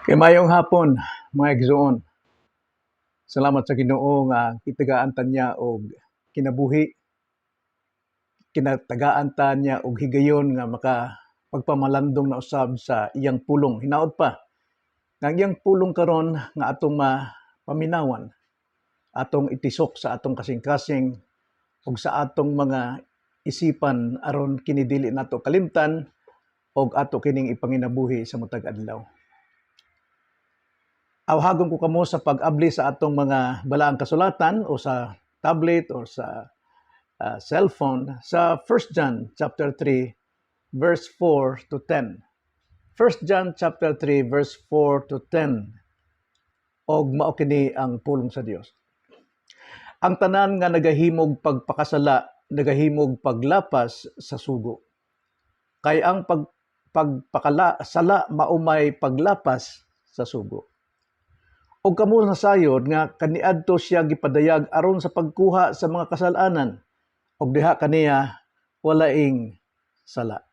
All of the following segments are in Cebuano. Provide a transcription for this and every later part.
Kay maayong hapon, mga igsoon. Salamat sa Ginoo nga gitagaan ta niya og kinabuhi. Kinatagaan ta niya og higayon nga maka pagpamalandong na usab sa iyang pulong. Hinaot pa nga ang iyang pulong karon nga atong mapaminawan, atong itisok sa atong kasing-kasing ug sa atong mga isipan aron kini dili nato kalimtan og ato kining ipanginabuhi sa matag adlaw. Awhagon ko kamo sa pag-abli sa atong mga balaang kasulatan o sa tablet o sa cellphone sa 1 John chapter 3 verse 4 to 10. 1 John chapter 3 verse 4 to 10, og mao kini ang pulong sa Dios. Ang tanan nga nagahimog pagpakasala, nagahimog paglapas sa sugo. Kay ang pagpakala sala mao may paglapas sa sugo. Og kamo nasayod nga kaniadto siya gipadayag aron sa pagkuha sa mga kasalanan, og diha kaniya walaing sala.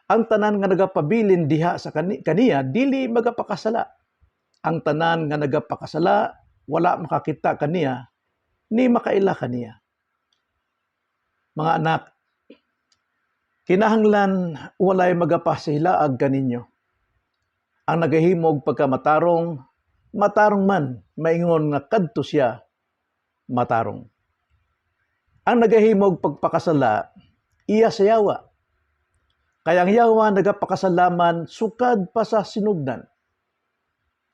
Ang tanan nga nagapabilin diha sa kaniya dili magapakasala. Ang tanan nga nagapakasala wala makakita kaniya ni makaila kaniya. Mga anak, kinahanglan walay magapasilaag kaninyo. Ang nagahimog pagkamatarong, matarong man, maingon nga kadto siya matarong. Ang nagahimog pagpakasala, iya sa yawa. Kay ang yawa nagapakasalaman sukad pa sa sinugdan.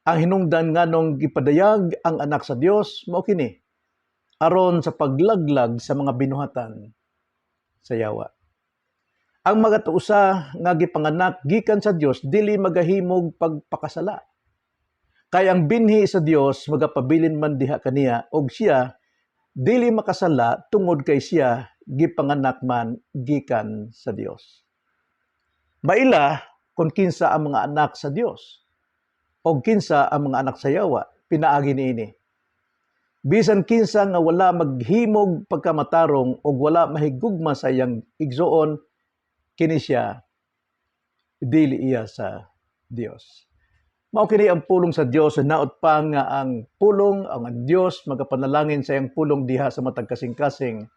Ang hinungdan nganong gipadayag ang Anak sa Dios mao kini, aron sa paglaglag sa mga binuhatan sa yawa. Ang magatuusa nga gipanganak gikan sa Dios dili magahimog pagpakasala. Kay ang binhi sa Dios magapabilin man diha kaniya, og siya dili makasala tungod kay siya gipanganak man gikan sa Dios. Maila kung kinsa ang mga anak sa Dios o kinsa ang mga anak sa yawa pinaagi niini. Bisan kinsa nga wala maghimog pagkamatarong o wala mahigugma sa iyang igsoon, kini siya dili iya sa Dios. Mao kini ang pulong sa Dios. Naot pa nga ang pulong ang Dios magapanalangin sa iyang pulong diha sa matag kasing-kasing,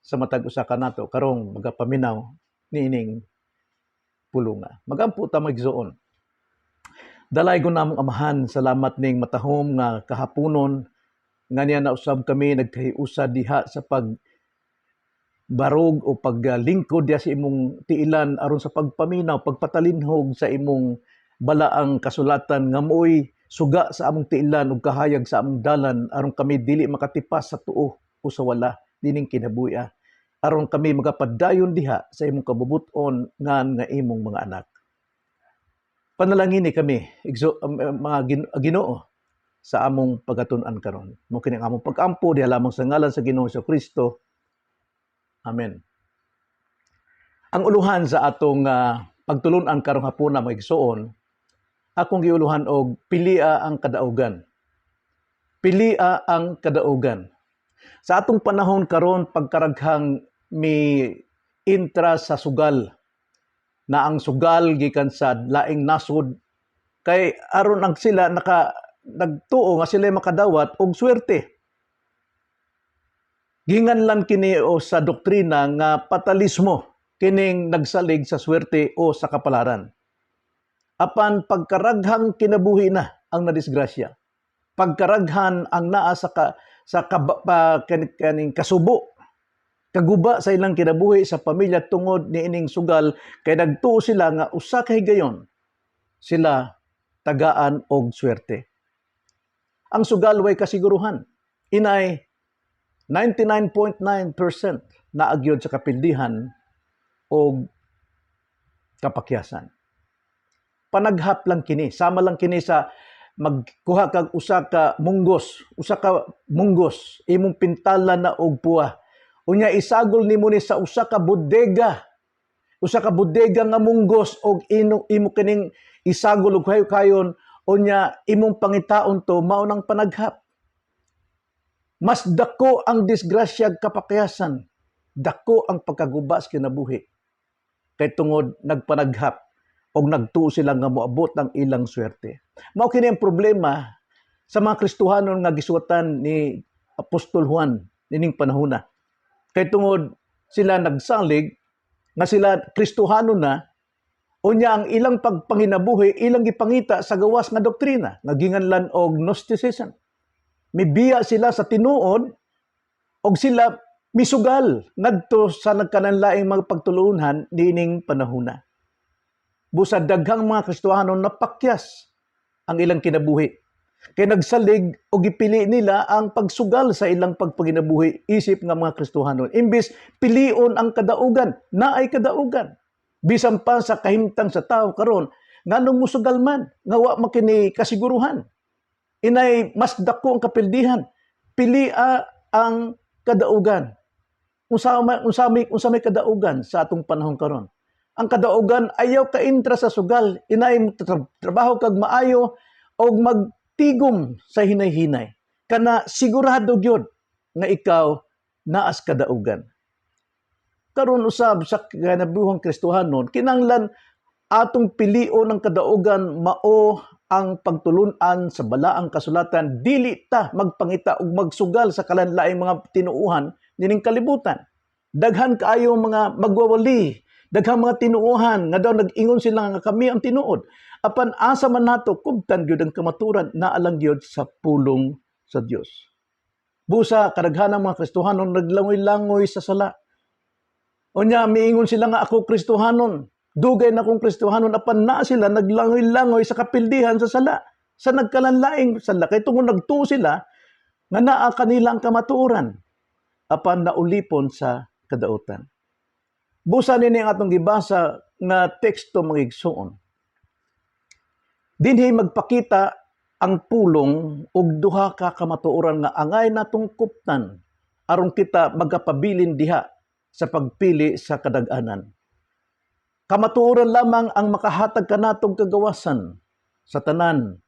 sa matag usa kanato karong magapaminaw niining pulunga. Magampo ta, mga igsoon. Dalaygon namong Amahan, salamat ning matahom nga kahaponon nga niya na usab kami nagkahiusa diha sa pag barog o paglingkod diha sa imong tiilan aron sa pagpaminaw, pagpatalinhog sa imong balaang kasulatan nga mo'y suga sa among tiilan ug kahayag sa among dalan aron kami dili makatipas sa tuo o sa wala dining kinabuhi, aron kami magapadayon diha sa imong kabubuton nga imong mga anak. Panalangini kami, mga Ginoo, sa among pagatun-an karon. Mao kini ang among pag-ampo diha lamang sa ngalan sa Ginoong Kristo. Amen. Ang uluhan sa atong pagtulunan karong hapuna, mga igsoon, akong giuluhan og "Pilia ang kadaugan." Pilia ang kadaugan. Sa atong panahon karon, pagkaraghang mi intra sa sugal, na ang sugal gikan sa laing nasod kay aron ang sila nagtuo nga sila makadawat og swerte. Ginganlan kini o sa doktrina nga patalismo, kining nagsalig sa swerte o sa kapalaran. Apan pagkaraghang kinabuhi na ang nadisgrasya. Pagkaraghan ang naa sa kaning kasubo, kaguba sa ilang kinabuhi sa pamilya tungod niining sugal, kay nagtuo sila nga usa ka higayon sila tagaan og swerte. Ang sugal way kasiguruhan. Inay 99.9% naagyod sa kapildihan og kapakyasan. Panaghap lang kini, sama lang kini sa magkuha kag usa ka munggos, usa ka munggos, imong pintalan na og puwa. Unya isagol nimo ni sa usa ka bodega. Usa ka bodega nga munggos, og imo kining isagol og kayo-kayon, unya imong pangitaon to, mao nang panaghap. Mas dako ang disgrasya, kapakyasan, dako ang pagkaguba sa kinabuhi. Kay tungod nagpanaghap Og nagtuo sila nga moabot ang ilang swerte. Mao kini ang problema sa mga Kristohanon nga gisuwatan ni Apostol Juan nining panahona. Kay tungod sila nagsalig nga sila Kristohanon na, unya ang ilang pagpanginabuhi ilang gipangita sa gawas nga doktrina nga ginganlan og Gnosticism. Mibiya sila sa tinuod og sila misugal ngadto sa nagkananlaing mga pagtuluonan niining panahona. Busa daghang mga Kristohanon napakyas ang ilang kinabuhi. Kay nagsalig o gipili nila ang pagsugal sa ilang pagpanginabuhi isip nga mga Kristohanon. Imbis pilion ang kadaugan, naay kadaugan. Bisan pa sa kahimtang sa tao karon, nganong musugal man, nga wa makini kasiguruhan? Inay mas dako ang kapildihan. Pilia ang kadaugan. Unsa may kadaugan sa atong panahon karon? Ang kadaugan, ayaw ka intra sa sugal, inay trabaho kag maayo og magtigom sa hinay-hinay. Kana sigurado gyud nga ikaw naas kadaugan. Karon usab sa kinabuhang Kristohanon, kinanglan atong pilion ang kadaugan, mao ang pagtulun-an sa balaang kasulatan, dili ta magpangita og magsugal sa kalanlaing mga tinuohan nining kalibutan. Daghan kaayo mga magwawali, daghang mga tinuohan nga daw nag-ingon sila nga kami ang tinuod. Apan asa man nato kubtan gyud ang kamaturan? Naa lang gyud sa pulong sa Dios. Busa kadaghanan mga Kristohanon naglangoy-langoy sa sala. Unya miingon sila nga ako Kristohanon. Dugay na kong Kristohanon, apan naa sila naglangoy-langoy sa kapildihan sa sala. Sa nagkalanlaing sala, kay tungod nagtuo sila nga naa kanila ang kamatuoran, apan naulipon sa kadautan. Busa nini ang atong gibasa nga teksto, mga igsuon. Dinhi magpakita ang pulong og duha ka kamatuoran nga angay natong kuptan aron kita magkapabilin diha sa pagpili sa kadag-anan. Kamatuoran lamang ang makahatag kanatong kagawasan sa tanan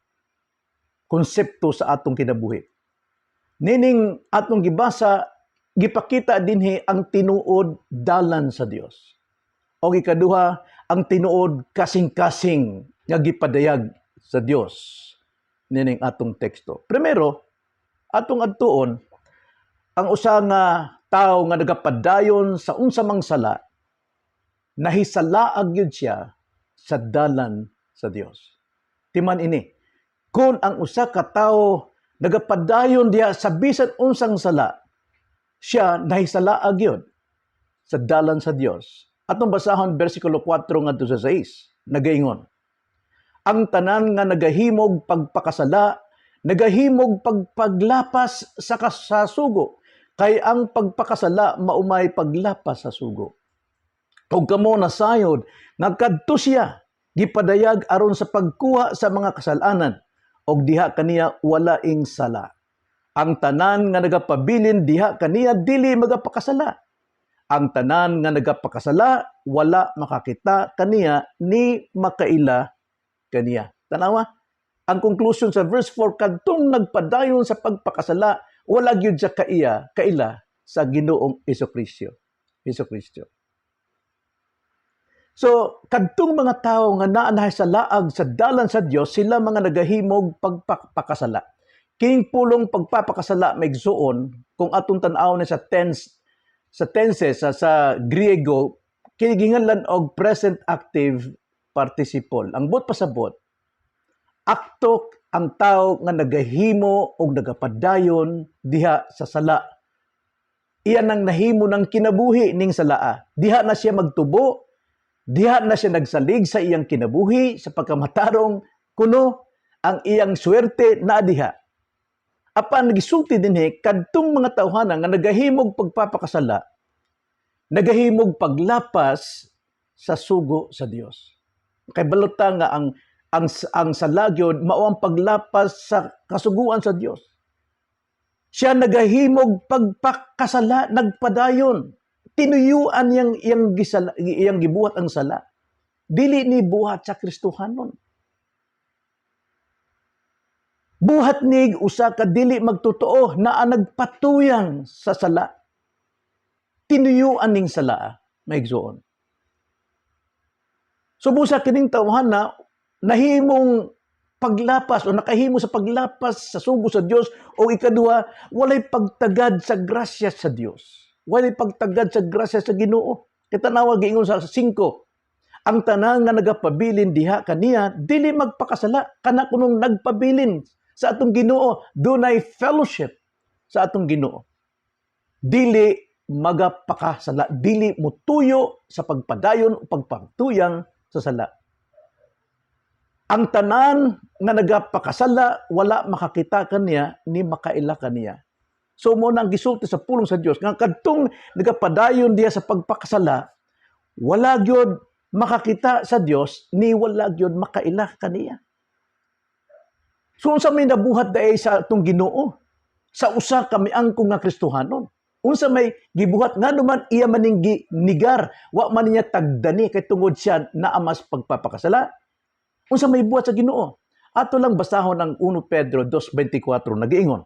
konsepto sa atong kinabuhi. Nining atong gibasa, gipakita dinhi ang tinuod dalan sa Dios. O ikaduha, ang tinuod kasing-kasing nga gipadayag sa Dios nining atong teksto. Primero, atong adtuon ang usa nga tawo nga nagapadayon sa unsa mang sala, nahisalaag gyud siya sa dalan sa Dios. Timan ini, kung ang usa ka tawo nagapadayon diha sa bisan unsang sala, siya nahisalaag gyud sa dalan sa Dios. Atong basahon bersikulo 4 ngadto sa 6, nagaingon: "Ang tanan nga nagahimog pagpakasala, nagahimog pagpaglapas sa sugo, kay ang pagpakasala mao may paglapas sa sugo. Ug kamo nasayod nga kadto siya gipadayag aron sa pagkuha sa mga kasalanan, og diha kaniya walaing sala. Ang tanan nga nagapabilin diha kaniya dili magapakasala. Ang tanan nga nagapakasala wala makakita kaniya ni makaila kaniya." Tanawa, ang conclusion sa verse 4, kadtong nagpadayon sa pagpakasala, wala gyud sa kaiya, kaila sa Ginoong Hesukristo. Hesukristo. So, kadtong mga tao nga naa sa laag sa dalan sa Dios, sila mga nagahimog pagpakasala. Kining pulong pagpapakasala, mga igsuon, kung atong tan-awon ni sa tense, sa tenses sa Griego, kini ginganlan og present active participle. Ang buot pasabot, akto ang tao nga nagahimo og nagapadayon diha sa sala. Iyan ang nahimo ng kinabuhi ning salaa. Diha na siya magtubo, diha na siya nagsalig sa iyang kinabuhi sa pagkamatarong kuno ang iyang swerte na diha. Apan gisulti dinhi, kadtong mga tawhana nga nagahimog pagpapakasala, nagahimog paglapas sa sugo sa Dios. Kay baluta nga ang sala gyud mao ang paglapas sa kasuguan sa Dios. Siya nagahimog pagpakasala, nagpadayon. Tinuyuan iyang gibuhat ang sala. Dili ni buhat sa Kristohanon. Buhat ni usa ka dili magtotoo na nagpatuyang sa sala. Tinuyuan ning sala, mga igsuon. So busa kining tawhana nahimong paglapas o nakahimo sa paglapas sa sugo sa Dios o ikaduha, walay pagtagad sa grasya sa Dios. Walay pagtagad sa grasya sa Ginoo. Kita tanawa giingon sa 5. Ang tanan nga nagapabilin diha kaniya dili magpakasala. Kana kunong nagpabilin sa atong Ginoo, dunay fellowship sa atong Ginoo. Dili magapakasala, dili mutuyo sa pagpadayon o pagpantuyang sa sala. Ang tanan nga nagapakasala, wala makakita kaniya ni makaila kaniya. So mao nang gisulti sa pulong sa Dios nga kadtong nagapadayon diha sa pagpakasala, wala gyud makakita sa Dios ni wala gyud makaila kaniya. So unsa may nabuhat diay sa atong Ginoo sa usa ka miangkong nga Kristohanon? Unsa may gibuhat, ngano man iya maning ginigar, wa man niya tagdani kay tungod siya naa mas pagpapakasala? Unsa may buhat sa Ginoo? Ato lang basahon ang 1 Pedro 2:24, nagiingon.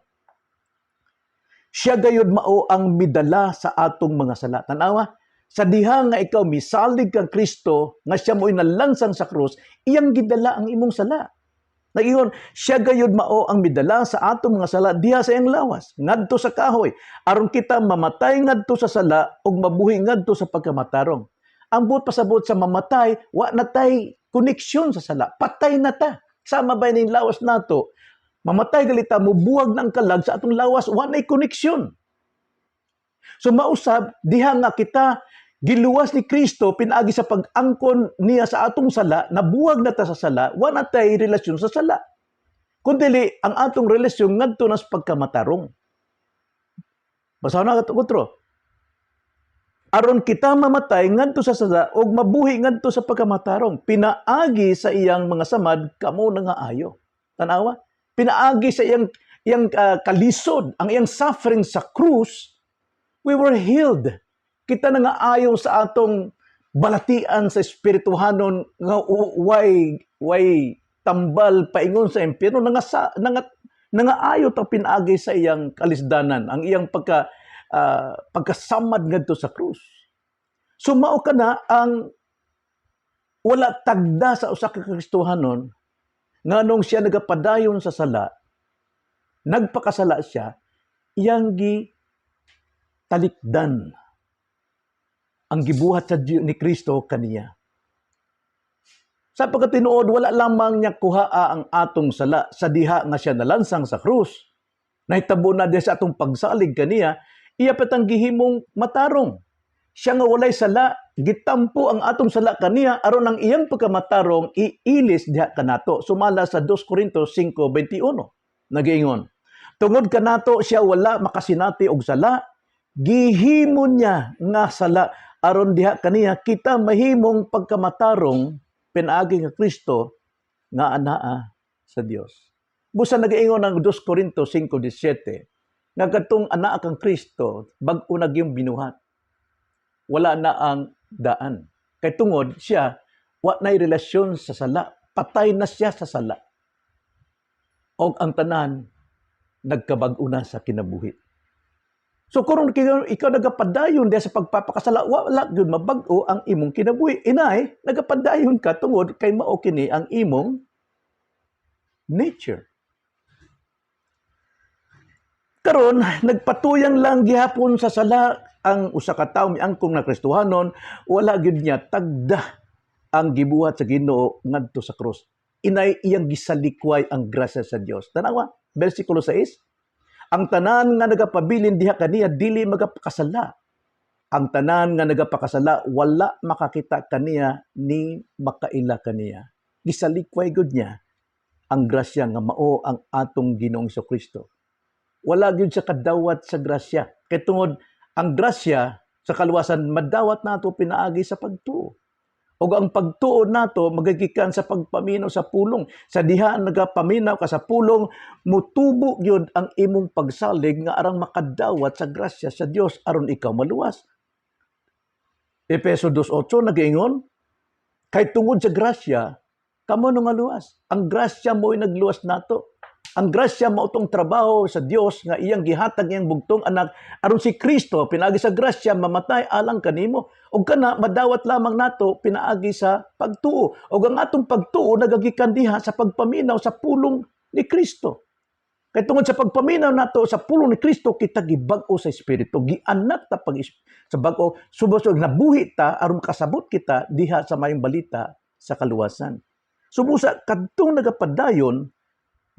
Siya gayud mao ang midala sa atong mga sala. Tanawa, sa diha nga ikaw misalig kang Kristo nga siya mo'y nalansang sa krus, iyang gidala ang imong sala. Nagingon, siya gayud mao ang midala sa atong mga sala diha sa iyang lawas, ngadto sa kahoy, aron kita mamatay ngadto sa sala ug mabuhi ngadto sa pagkamatarong. Ang buot pasabot sa mamatay, wa na tay koneksyon sa sala, patay na ta. Sama ba ning lawas nato? Mamatay galita, mubuwag ng kalag sa atong lawas, wa nay koneksyon. So mausab diha nga kita giluwas ni Kristo pinaagi sa pag-angkon niya sa atong sala, nabuwag na ta sa sala, wa na tay relasyon sa sala. Kun dili, ang atong relasyon ngadto na sa pagkamatarong. Basahon na ato otro. Aron kita mamatay ngadto sa sala ug mabuhi ngadto sa pagkamatarong. Pinaagi sa iyang mga samad kamo nangaayo. Tanawa? Pinaagi sa iyang kalisod, ang iyang suffering sa krus, we were healed. Kita na nga ayo sa atong balatian sa espirituhanon nga way tambal paingon sa impyerno, nga sa nga nangaayo ta pinaagi sa iyang kalisdanan, ang iyang pagkasamad ngadto sa krus. So mao kana ang wala tagda sa usa ka Kristohanon, nganong siya nagapadayon sa sala, nagpakasala siya, iyang gi talikdan ang gibuhat sa ni Kristo kaniya. Sa pagkatinuod, wala lamang niya kuhaa ang atong sala sa diha nga siya nalansang sa krus. Nahitabo na diha sa atong pagsalig kaniya, iya patang gihimong matarong. Siya nga walay sala, gitampo ang atong sala kaniya aron ang iyang pagkamatarong iilis diha kanato. Sumala sa 2 Corinto 5:21. Nagiingon, tungod kanato siya wala makasinati og sala, gihimo niya nga sala aron diha kaniya kita mahimong pagkamatarong pinaagi nga Kristo nga anaa sa Dios. Busa nagaingon ang 2 Corinto 5:17 nga kadtong anaa kang Kristo, bag-o na gyung binuhat. Wala na ang daan. Kay tungod siya wa nay relasyon sa sala, patay na siya sa sala. Og ang tanan nagkabag-o na sa kinabuhi. So kung ikaw nagapadayon diha sa pagpapakasala, wala gyud mabag-o ang imong kinabuhi. Inay, nagapadayon ka tungod kay mao kini ang imong nature. Karon, nagpatuyang lang gihapon sa sala ang usa ka tawo miangkong na Kristohanon, wala gyud niya tagda ang gibuhat sa Ginoo ngadto sa krus. Inay, iyang gisalikway ang grasya sa Dios. Tanawa, versikulo 6. Ang tanan nga nagapabilin diha kaniya dili magapakasala. Ang tanan nga nagapakasala, wala makakita kaniya ni makaila kaniya. Gisalikway gud niya ang grasya nga mao ang atong Ginoong Kristo. Wala gyud sa kadawat sa grasya. Kay tungod ang grasya sa kaluwasan madawat nato pinaagi sa pagtuo. O ang pagtuo nato magigikan sa pagpaminaw sa pulong. Sa diha nagapaminaw ka sa pulong, mutubo gyud ang imong pagsalig nga arang makadawat sa grasya sa Dios aron ikaw maluwas. Efeso 2:8 nagaingon, kay tungod sa grasya kamo nga luwas. Ang grasya mo'y nagluwas nato. Ang grasya mao tong trabaho sa Dios nga iyang gihatag iyang bugtong anak aron si Kristo pinaagi sa grasya mamatay alang kanimo, ug kana madawat lamang nato pinaagi sa pagtuo, ug ang atong pagtuo nagagikan diha sa pagpaminaw sa pulong ni Kristo. Kay tungod sa pagpaminaw nato sa pulong ni Kristo, kita gibag-o sa espiritu, gianak ta pag sa bag-o, subos og nabuhi ta aron makasabot kita diha sa maayong balita sa kaluwasan. So busa, kadtong nagapadayon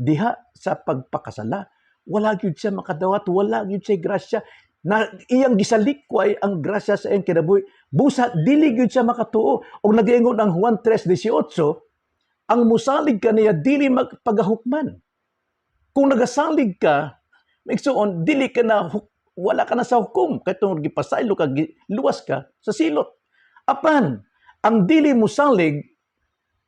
diha sa pagpakasala, wala gyud siya makadawat, wala gyud siya grasya na iyang gisalikway ang grasya sa iyang kinabuhi. Busa dili gyud siya makatuo. Og nagaingon ang Juan 3:18, ang musalig kaniya dili magpagahukman. Kung nagasalig ka, maigsuon, dili ka na wala ka na sa hukom kay tungod gipasaylo ka, luwas ka sa silot. Apan ang dili musalig,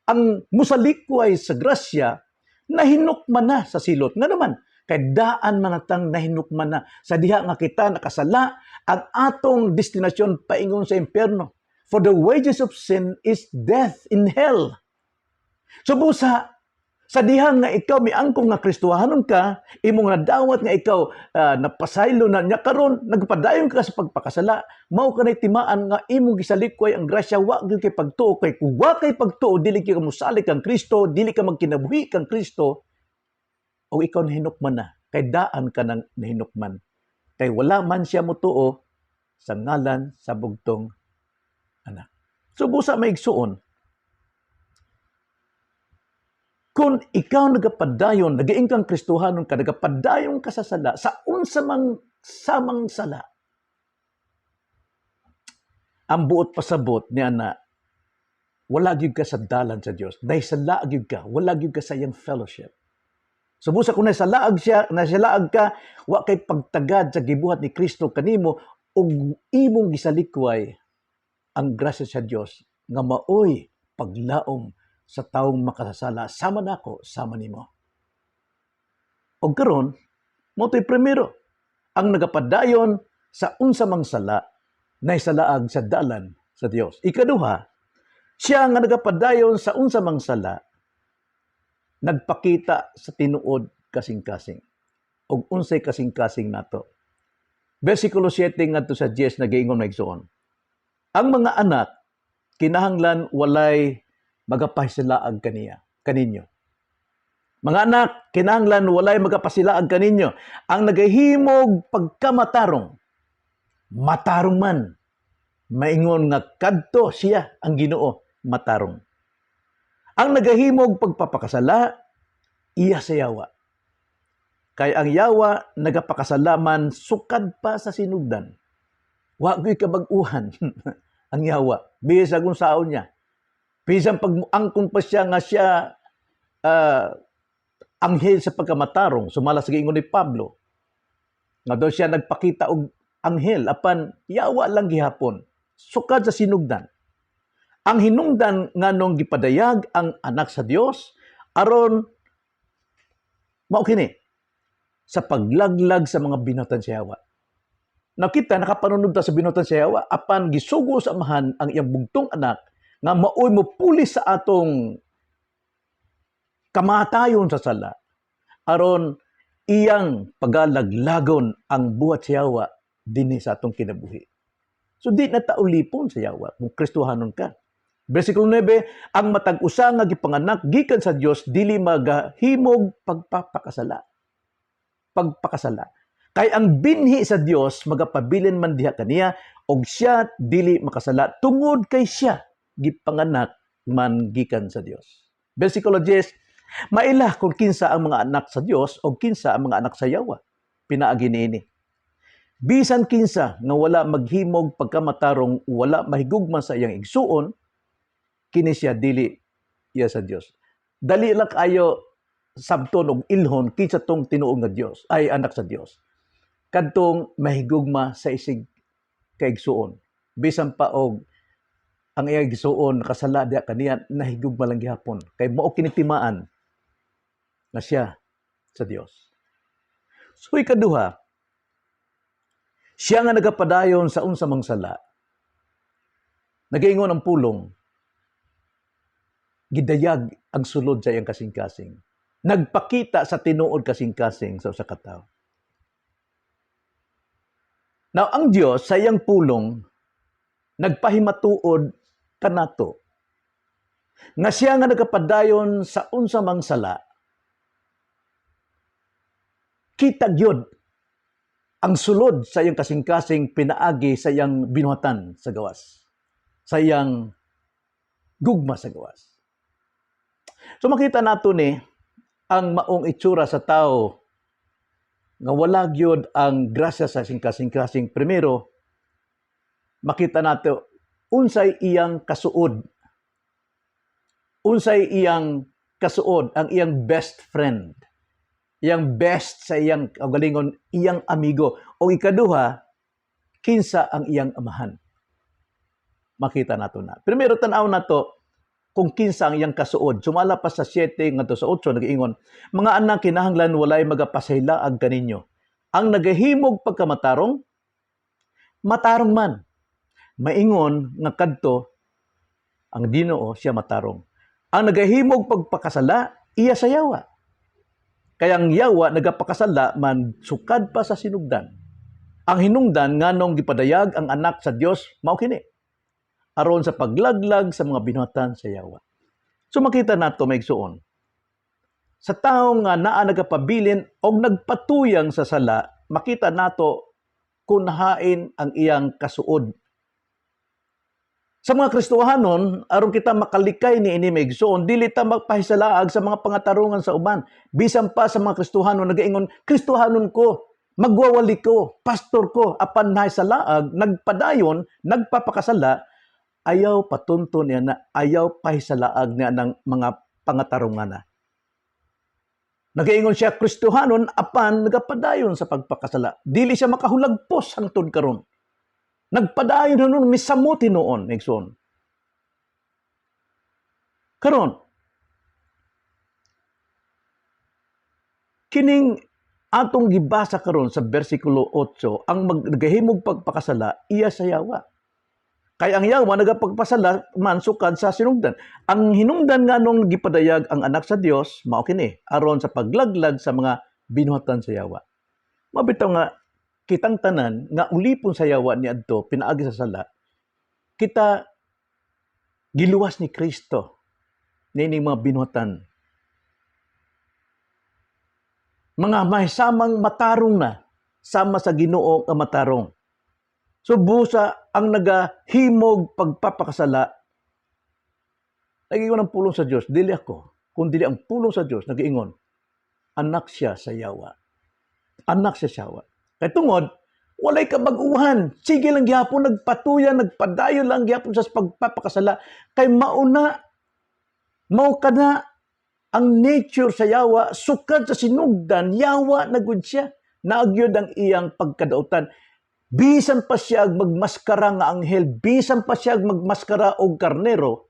ang musalikway sa grasya, nahinukman na sa silot. Nga naman kay daan man natang nahinukman na sa diha nga kita nakasala, ang atong destinasyon paingon sa impyerno. For the wages of sin is death, in hell. So busa, sa diha nga ikaw miangkong nga Kristohanon ka, imong nadawat nga ikaw napasaylo na niya, karon nagpadayon ka sa pagpakasala, mao kanay timaan nga imong gisalikway ang grasya, wa gyud kay pagtuo. Kay kung wa kay pagtuo, dili ka mosalig kang Kristo, dili ka magkinabuhi kang Kristo, o ikaw nahinukman na, kay daan ka nang nahinukman. Kay wala man siya motuo sa ngalan sa bugtong anak. So busa, maigsuon, kung ikaw nagapadayon, nagaingon kang Kristohanon ka, nagapadayon ka sa sala, sa unsa mang samang sala, ang buot pasabot ni ana, wala gyud ka sa dalan sa Dios. Nahisalaag gyud ka, wala gyud ka sa iyang fellowship. So busa, kung nasalaag siya, nasalaag ka, wa kay pagtagad sa gibuhat ni Kristo kanimo ug imong gisalikway ang grasya sa Dios nga maoy paglaom sa taong makasasala sama nako, sama nimo. Og karon, mao to'y primero, ang nagapadayon sa unsa mang sala, nahisalaag sa dalan sa Dios. Ikaduha, siya nga nagapadayon sa unsa mang sala, nagpakita sa tinuod kasing-kasing. Og unsay kasing-kasing nato? Versikulo 7 ngadto sa 10, nagaingon, maigsuon, "Ang mga anak, kinahanglan walay magapasilaag kaniya, kaninyo. Mga anak, kinahanglan walay magapasilaag kaninyo. Ang nagahimog pagkamatarong, matarong man, maingon nga kadto siya ang Ginoo matarong. Ang nagahimog pagpapakasala, iya sa yawa. Kay ang yawa nagapakasala man sukad pa sa sinugdan." Wa gyud kabag-uhan ang yawa. Bisag unsaon niya. Bisan pag angkon pa siya nga siya anghel sa pagkamatarong, sumala sa giingon ni Pablo, nga daw siya nagpakita og anghel, apan yawa lang gihapon sukad sa sinugdan. Ang hinungdan nganong gipadayag ang anak sa Dios aron mao kini sa paglaglag sa mga binuhatan sa yawa. Nakita nakapanunod ta sa binuhatan sa yawa, apan gisugo sa Amahan ang iyang bugtong anak nga maoy mopuli sa atong kamatayon sa sala aron iyang pagalaglagon ang buhat sa yawa dinhi sa atong kinabuhi. So di na ta ulipon sa yawa kung Kristohanon ka. Versikulo 9, "Ang matag usa nga gipanganak gikan sa Dios dili magahimog pagpapakasala. Pagpakasala. Kay ang binhi sa Dios magapabilin man diha kaniya, og siya dili makasala tungod kay siya gipanganak man gikan sa Dios." Versikulo 10, "Maila kung kinsa ang mga anak sa Dios o kinsa ang mga anak sa yawa pinaagi niini. Bisan kinsa nga wala maghimog pagkamatarong, wala mahigugma sa iyang igsuon, kini siya dili iya sa Dios." Dali lang kayo sabton og ilhon kinsa tong tinuod nga Dios ay anak sa Dios. Kadtong mahigugma sa isig kaigsuon. Bisan pa og ang iyang igsuon nakasala diha kaniya, nahigugma lang gihapon. Kay mao kini timaan nga siya sa Dios. So ikaduha, siya nga nagapadayon sa unsa mang sala, nagaingon ang pulong, gidayag ang sulod sa iyang kasing-kasing. Nagpakita sa tinuod kasing-kasing sa usa ka tawo. Now, ang Dios sa iyang pulong nagpahimatuod kanato nga siya nga nagapadayon sa unsa mang sala, kita gyud ang sulod sa iyang kasing-kasing pinaagi sa iyang binuhatan sa gawas, sa iyang gugma sa gawas. So makita nato ni ang maong itsura sa tao nga wala gyud ang grasya sa kasing-kasing. Primero, makita nato unsay iyang kasuod. Unsay iyang kasuod, ang iyang best friend, iyang best sa iyang kaugalingon, iyang amigo. O ikaduha, kinsa ang iyang amahan. Makita nato na. Primero, tan-aw nato kung kinsa ang iyang kasuod. Sumala pa sa 7 ngadto sa 8, nag-ingon, "Mga anak, kinahanglan walay magapasahilaag kaninyo. Ang nagahimog pagkamatarong, matarong man. Maingon nga kadto ang Ginoo siya matarong. Ang nagahimog pagpakasala, iya sa yawa. Kay ang yawa nagapakasala man sukad pa sa sinugdan. Ang hinungdan nganong gipadayag ang Anak sa Dios mao kini, aron sa paglaglag sa mga binuhatan sa yawa." So makita nato, mga igsuon, sa tawo nga naa nagapabilin og nagpatuyang sa sala, makita nato kung hain ang iyang kasuod. Sa mga Kristohanon, aron kita makalikay ni ini, mga igsoon, dili ta magpahisalaag sa mga pangatarungan sa uban. Bisan pa sa mga Kristohanon nagaingon, "Kristohanon ko, magwawali ko, pastor ko," apan nahisalaag, nagpadayon, nagpapakasala, ayaw patunto niya na ayaw pahisalaag niya ng mga pangatarungan na. Nagaingon siya Kristohanon apan nagapadayon sa pagpakasala. Dili siya makahulagpos hangtod karon. Nagpadayon na nun, misamo tinuon, igsoon. Karon, kining atong gibasa karon sa bersikulo 8, ang nagahimog pagpakasala, iya sa yawa. Kay ang yawa nagapagpasala man sukad sa sinugdan. Ang hinungdan nga nung gipadayag ang Anak sa Dios, mao kini, aron sa paglaglag sa mga binuhatan sa yawa. Mabitaw nga kitang tanan nga ulipon sa yawa ni adto pinaagi sa sala, kita giluwas ni Kristo niining mga binuhatan. Mga mahisamang matarong na sama sa Ginoo nga matarong. So busa ang nagahimog pagpapakasala, nagingon ang pulong sa Dios, dili ako, kun dili ang pulong sa Dios, nagiingon, anak siya sa yawa. Anak siya sa yawa. Kay tungod, walay kabag-uhan. Sige lang gihapon, nagpatuyan, nagpadayon lang gihapon sa pagpapakasala. Kay mauna, mao ka na ang nature sa yawa, sukad sa sinugdan, yawa na gud siya. Naagyod ang iyang pagkadautan. Bisan pa siya magmaskara nga anghel, bisan pa siya magmaskara og karnero,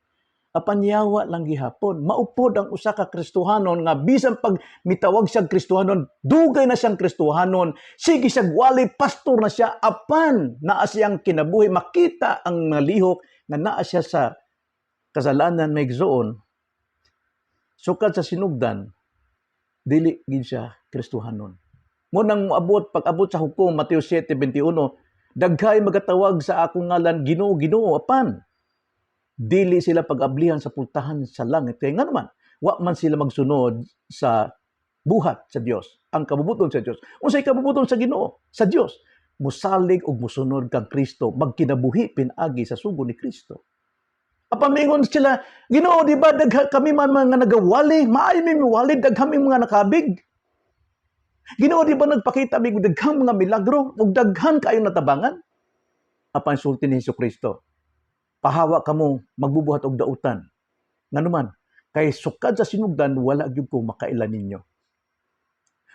apan yawa lang gihapon. Maupod ang usa ka Kristohanon nga bisan pag mitawag siyang Kristohanon, dugay na siyang Kristohanon, sige siya wali, pastor na siya, apan naa siyang kinabuhi, makita ang mga lihok nga naa siya sa kasalanan, mga igsoon, sukad sa sinugdan, dili gid siya Kristohanon. Mo nang moabot pag-abot sa hukom, Mateo 7:21, "Daghay magatawag sa akong ngalan, 'Ginoo, Ginoo,' apan dili sila pag-ablihan sa pultahan sa langit." Kay nga naman, wa man sila magsunod sa buhat sa Dios, ang kabubuton sa Dios. Unsay kabubuton sa Ginoo? Sa Dios? Musalig og musunod kang Kristo, magkinabuhi pinaagi sa sugo ni Kristo. Apan mingon sila, "Ginoo, di ba daghan kami man mga nagawali, maayo mi miwali, daghan mi mga nakabig. Ginoo, di ba nagpakita mi og daghang mga milagro ug daghan kaayo natabangan?" Apan sulti ni Hesus Kristo, "Pahawa kamo, magbubuhat og dautan. Nganuman, kay sukad sa sinugdan wala gyud ko makaila ninyo."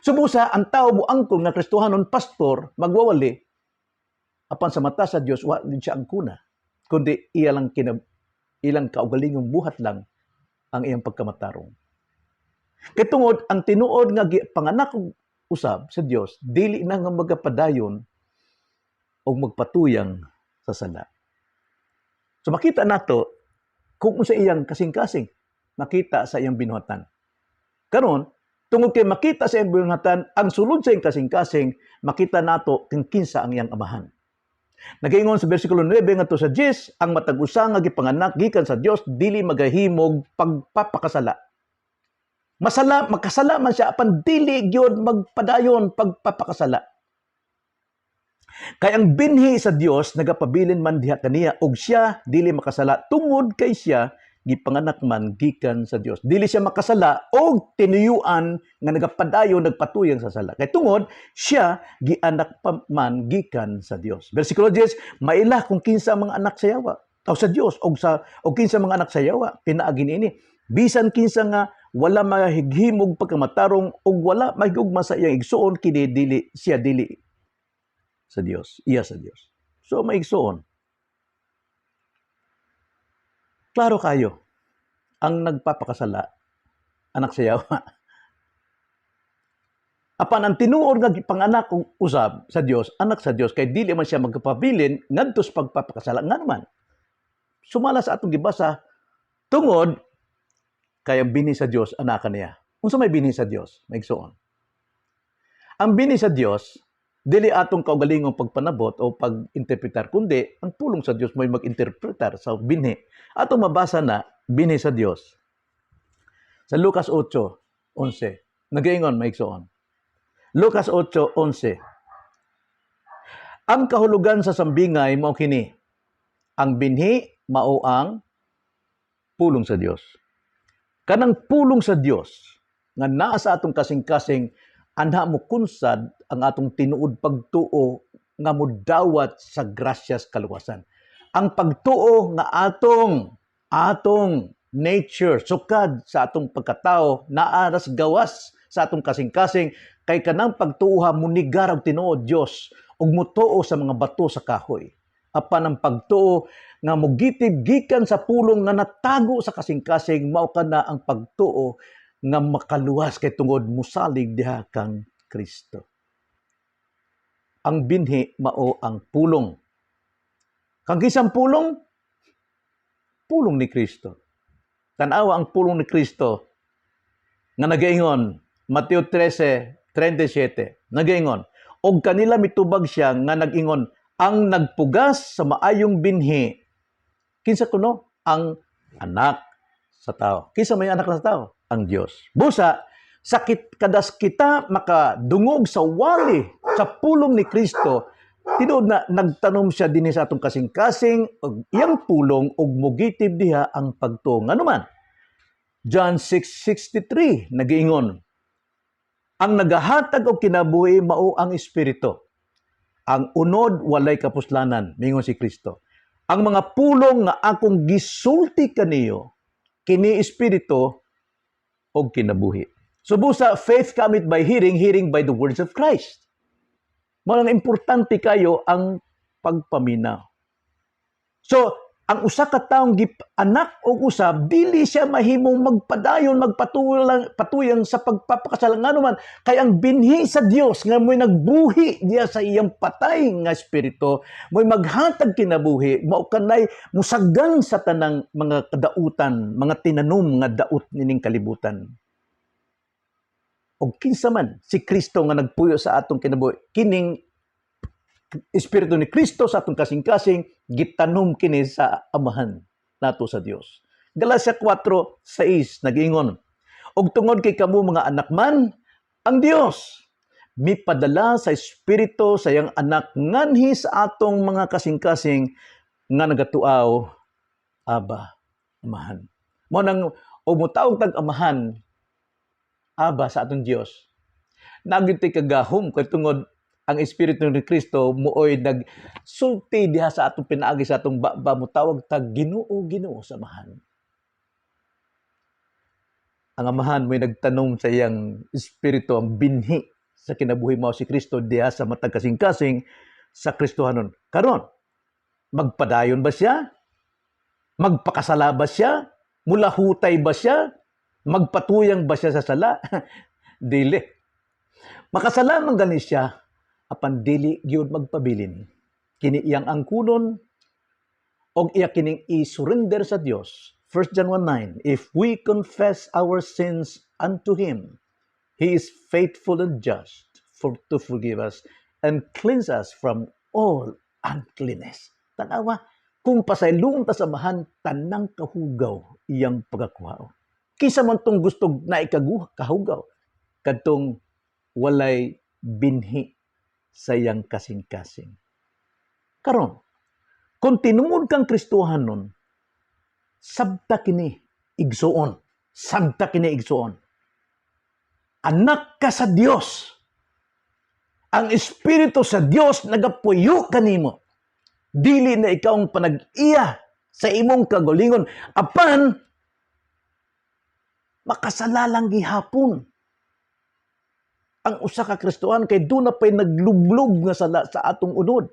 Subusa ang tao mo angkon nga Kristohanon, pastor, magwawali, apan sa mata sa Dios wa gid siya angkuna, kundi iya lang ilang kaugalingong buhat lang ang iyang pagkamatarong. Kay tungod ang tinuod nga panganak og usab sa Dios dili na nga magapadayon og magpatuyang sa sala. So makita nato kung unsa iyang kasing-kasing, makita sa iyang binuhatan. Karon, Tungod kay makita sa iyang binuhatan, ang sulod sa iyang kasing-kasing, makita nato kung kinsa ang iyang amahan. Nagaingon sa versikulo 9 ngadto sa 10, ang matag usa nga gipanganak gikan sa Dios dili magahimog pagpapakasala. Masala, makasala man siya, apan dili gyud magpadayon pagpapakasala. Kay ang binhi sa Dios nagapabilin man diha kaniya ug siya dili makasala tungod kay siya gipanganak man gikan sa Dios. Dili siya makasala og tinuyuan nga nagapadayon nagpatuyang sa sala. Kay tungod siya gianak pa man gikan sa Dios. Versikulo 10, maila kung kinsa ang mga anak sa yawa o sa Dios og kinsa mga anak sa yawa pinaagi niini. Bisan kinsa nga wala mahighimog pagkamatarong ug wala mahigugma sa iyang igsuon, kini dili siya dili sa Dios, iya sa Dios. So maigsuon, klaro kayo, ang nagpapakasala, anak sa yawa. Apan ang tinuod nga panganak og usab sa Dios, anak sa Dios, kay dili man siya magpabilin ngadto sa pagpapakasala. Nga naman, sumala sa atong gibasa, tungod kay ang binhi sa Dios anakan niya. Unsa may binhi sa Dios, maigsuon? Ang binhi sa Dios dili atong kaugalingong pagpanabot o pag-interpretar, kundi ang pulong sa Dios mo'y mag-interpretar sa binhi. Atong mabasa na binhi sa Dios. Sa Lucas 8:11, nagaingon, maigsuon. Lucas 8:11. Ang kahulugan sa sambingay mao kini. Ang binhi mao ang pulong sa Dios. Kanang pulong sa Dios nga naa sa atong kasing-kasing, anha mo kunsad ang atong tinuod pagtuo nga mudawat sa grasyas kaluwasan. Ang pagtuo nga atong atong nature sukad sa atong pagkatao, naaras gawas sa atong kasing-kasing, kay kanang pagtuoha munigar og tinuod Dios ug mutuo sa mga bato sa kahoy. Apan ang pagtuo nga mugitib gikan sa pulong nga natago sa kasing-kasing, mao kana ang pagtuo nga makaluwas kay tungod musalig diha kang Kristo. Ang binhi mao ang pulong. Kang kisang pulong? Pulong ni Kristo. Tanawa ang pulong ni Kristo nga nagaingon, Mateo 13:37, nagaingon, og kanila mitubag siya nga nag-ingon, ang nagpugas sa maayong binhi, kinsa kuno? Ang Anak sa tao. Kinsa may anak sa tao? Ang Dios. Busa, sakit kadas kita makadungog sa wali sa pulong ni Kristo, tinuod na nagtanom siya dinhi sa atong kasing-kasing og iyang pulong ug mugitib diha ang pagtuo. Ngano man? John 6:63 nagiingon, ang nagahatag og kinabuhi mao ang Espiritu. Ang unod walay kapuslanan, mingon si Kristo. Ang mga pulong nga akong gisulti kaniyo, kini espiritu og kinabuhi. So busa, faith cometh by hearing, hearing by the words of Christ. Mao nang importante kayo ang pagpaminaw. So, ang usa ka taong anak og usab, dili siya mahimong magpadayon, magpatulang patuyang sa pagpapakasala. Ngano man? Kay ang binhi sa Dios nga mo'y nagbuhi diya sa iyang patay nga espiritu, mo'y maghatag kinabuhi, mao kanay musagang sa tanang mga kadautan, mga tinanom nga daot nining kalibutan. Og kinsa man si Kristo nga nagpuyo sa atong kinabuhi, kining Espiritu ni Kristo sa atong kasing-kasing, gitanom kini sa Amahan nato sa Dios. Galacia 4:6 nag-ingon, og tungod kay kamo mga anak man, ang Dios mipadala sa Espiritu sa iyang Anak nganhi sa atong mga kasing-kasing nga nagatuaw, "Aba, Amahan." Mao nang og motawag tag Amahan, Aba sa atong Dios. Nagyud kagahom kay tungod ang Espiritu ni Kristo mooy nagsulti diha sa atong pinaagi sa atong baba, motawag tag "Ginoo, Ginoo" sa Amahan. Ang Amahan mo'y nagtanom sa iyang Espiritu, ang binhi sa kinabuhi mao si Kristo diha sa matag kasing-kasing sa Kristohanon. Karon, magpadayon ba siya? Magpakasala ba siya? Mulahutay ba siya? Magpatuyang ba siya sa sala? Dili. Makasala man gani siya, apan dili gyud magpabilin. Kini iyang angkunon og iya kining i-surrender sa Dios. 1 John 1:9, if we confess our sins unto Him, He is faithful and just for to forgive us and cleanse us from all uncleanness. Tanawa, kung pasayloon ta sa Amahan, tanang kahugaw iyang pagakuhaon. Kinsa man tong gusto na ikaguha, kahugaw, kadtong walay binhi sa iyang kasing-kasing. Karon, kung tinuod kang Kristohanon, sabta kini, igsuon. Sabta kini, igsuon. Anak ka sa Dios. Ang Espiritu sa Dios nagapuyo kanimo. Dili na ikaw ang panag-iya sa imong kagalingon apan makasala lang gihapon ang usa ka Kristohan kay duna pay naglublob nga sala sa atong unod.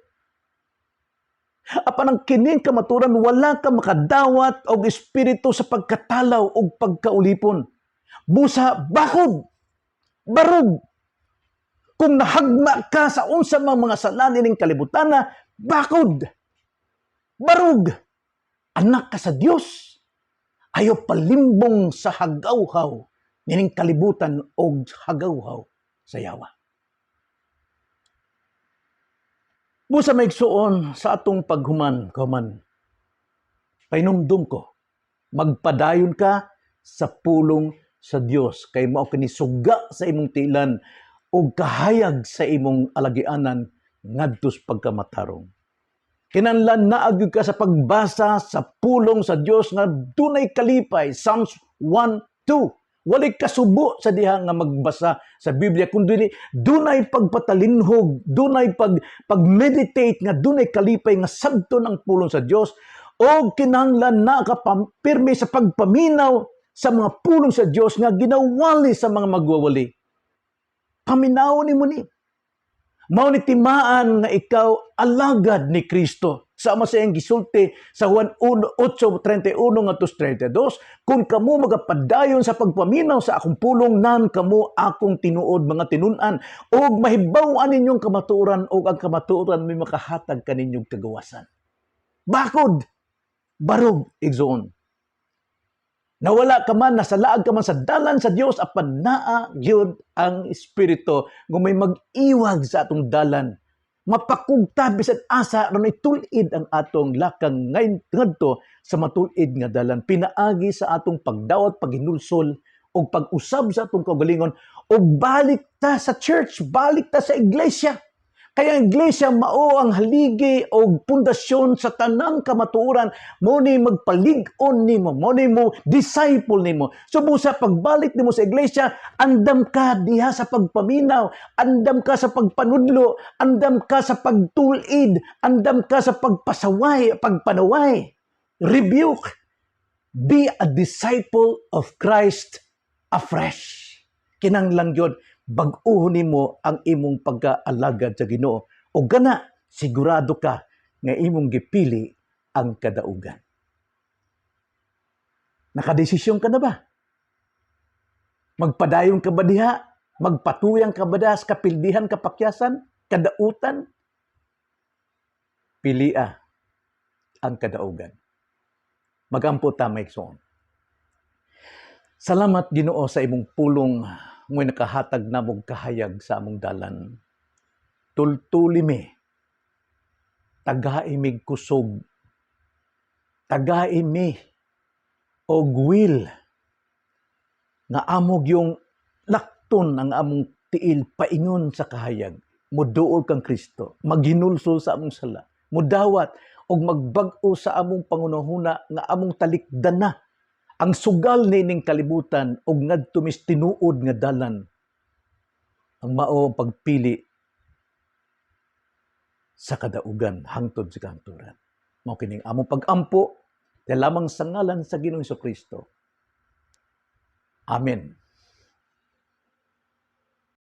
Apan ang kining kamaturan, wala ka makadawat og espiritu sa pagkatalaw og pagkaulipon. Busa bakod, barog. Kung nahagma ka sa unsa mang mga sala nining kalibutana, bakod, barog. Anak ka sa Dios. Ayaw palimbong sa hagawhaw nining kalibutan og hagawhaw sa yawa. Busa, mga igsuon, sa atong paghuman, kahuman, painumdum ko, magpadayon ka sa pulong sa Dios kay mao kini suga sa imong tiilan ug kahayag sa imong alagianan ngadto sa pagkamatarong. Kinahanglan naa gyud ka sa pagbasa sa pulong sa Dios nga dunay kalipay. Psalms 1:2. Walay kasubo sa diha nga magbasa sa Biblia kundi dunay pagpatalinhog, dunay pag-meditate nga dunay kalipay nga sabton ang pulong sa Dios, o kinahanglan na ka pirmi sa pagpaminaw sa mga pulong sa Dios nga ginawali sa mga magwawali. Paminaw nimo ni. Mao ni timaan nga ikaw alagad ni Kristo. Sama sa iyang gisulti sa Juan 8:31 ngadto 32, "Kung kamo magapadayon sa pagpaminaw sa akong pulong, nan kamo akong tinuod mga tinun-an, ug mahibaw-an ninyong kamatuoran, ug ang kamatuoran may makahatag kaninyong kagawasan." Bakod, barog, igsoon. Nawala ka man, nasalaag ka man sa dalan sa Dios, apan naa gyud ang Espiritu nga may mag-iwag sa atong dalan. Mapakugta bisan asa aron itul-id ang atong lakang ngayon ngadto sa matul-id nga dalan pinaagi sa atong pagdawat, paghinulsol ug pag-usab sa atong kaugalingon, ug balik ta sa church, balik ta sa iglesia. Kaya ang iglesia mao ang haligi o pundasyon sa tanang kamatuoran. Mo ni magpalig-on nimo, mo ni mo disciple nimo. So busa pagbalik nimo sa iglesia, andam ka diha sa pagpaminaw, andam ka sa pagpanudlo, andam ka sa pagtul-id, andam ka sa pagpasaway, pagpanaway. Rebuke. Be a disciple of Christ afresh. Kinahanglan gyud bag-ohon nimo ang imong pagkaalagad sa Ginoo. O gana, sigurado ka nga imong gipili ang kadaugan. Nakadesisyon ka na ba? Magpadayon ka ba diha? Magpatuyang ka ba diha sa kapildihan, kapakyasan, kadautan? Pilia ang kadaugan. Magampo ta, mga igsoon. Salamat, Ginoo, sa imong pulong ngo'y nakahatag namog kahayag sa among dalan. Tultuli mi, tagai mig kusog, tagai mi og will nga amo gyung lakton ang among tiil paingon sa kahayag. Muduol kang Kristo, maghinulsol sa among sala, mudawat og magbag-o sa among pangunahuna nga among talikdan na ang sugal niining kalibutan ug ngadto mis tinuod nga dalan, ang mao ang pagpili sa kadaugan hangtod sa kahangturan. Mao kining among pag-ampo lamang sa ngalan sa Ginoong Kristo. Amen.